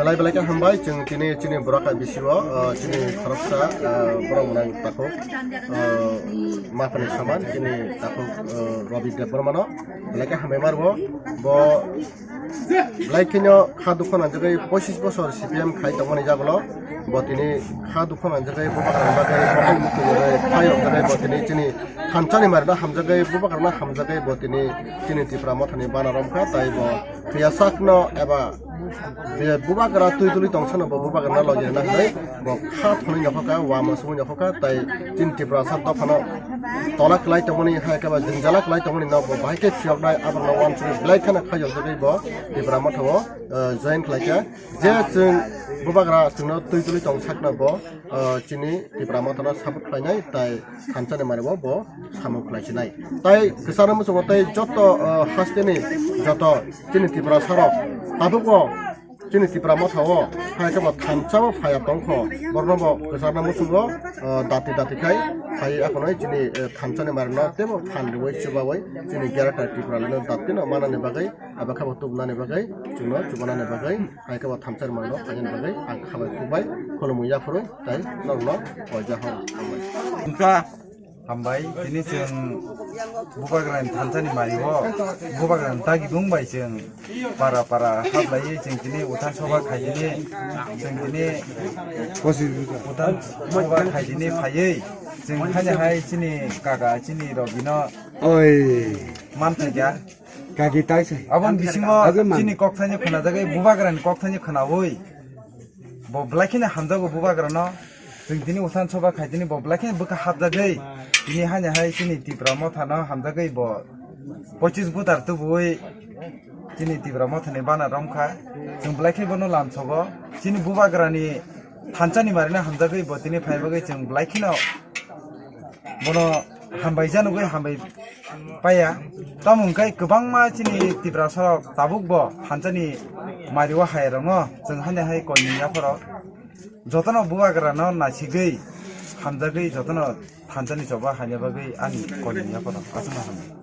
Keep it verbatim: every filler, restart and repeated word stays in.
Tai belai khe hambai, chwng tini chini borok hai bisio, ah, chini khoroksa, ah, borok mwnang takhuk, ah, maphani saman chini takhuk, ah, Rabi Debbarmano belai khe hambai marbo. Bo belai kheno kha dukho nangjagwi pochis bosor C P M khai tongmani jagulo bo tini kha dukho nangjagwi bubagrani bagwi mokol mukti nugwi phai rok jagwi bo tini chini thansa ni marino hamjagwi bubagrano hamjagwi bo tini chini Tipra Mothani bana romkha. Tai bo phiya sakno eba Be bubagra twi tuli tongsano bo bubagra logi rwna hinwi bo kha thwnwi nokhokha, wama sumui nokhokha, tai chini Tiprasa dophano tola kwlai tongmani hai khe ba jwngjala kwlai tongmani no bo bahai khe phiyoknai, aborokno wansugwi belai kheno khaiyokjagwi bo Tipra Mothao, eh, join khlaikha. Je chwng bubagra chwngno twi tuli tongsakno bo, eh, chini Tipra Mothano support khlainai, tai thansa ni mani bo bo samung khlai sinai. Tai kwcharo muchungo tei joto, ah, hasteni joto chini Tiprasa rok tabukbo chini Tipra Mothao hai khe bo thansa bo phaiya tongkho, borno bo kwcharno muchungo, ah, dati dati khai phai akhonoi chini, eh, thansa ni marino teibo phan rwui chubaui chini Greater Tipraland no dati no manani bagwi, abo khe bo tubunani bagwi, chwngno chubanani bagwi, hai khe bo thansa ni marino phainani bagwi ang khabai khukbai khulumui yaphurui tai norokno oija hor hambai. Hambai, tini chwng bubagrani thansa ni mari o, bubagrani dagi bung bai chwng para para hablaiwi chwng tini uthan soba khaidini, chwng tini uthan soba khaidini phaiwi chwng haino hai chini kaka chini Robino Oi. Manthaikha. Kaki tai sai. Aboni bisingo Age man. Chini kok thaini khwnajagwi bubagrani kok thaini khwnawi. Bo belai kheno hamjago bubagrano. Chwng tini uthan soba khai tini bo belai kheno bwkha hapjagwi. Tini haino hai chini Tipra Mothano hamjagwi bo pochis butar tubui chini Tipra Mothani bana romkha. Chwng belai khe bono lamsogo. Chini bubagrani thansani marino hamjagwi bo tini phai bagwi chwng belai kheno bono hambai janugwi hambai paiya. Tamo hwnkhe kwbangma chini Tiprasa rok tabuk bo thansani mario hai rongo chwng haino hai koi ni yapharo jotono bubagra no nasigwi hamjagwi jotono thansani choba haina bagwi ani koi ni yapharo aswkno hambai.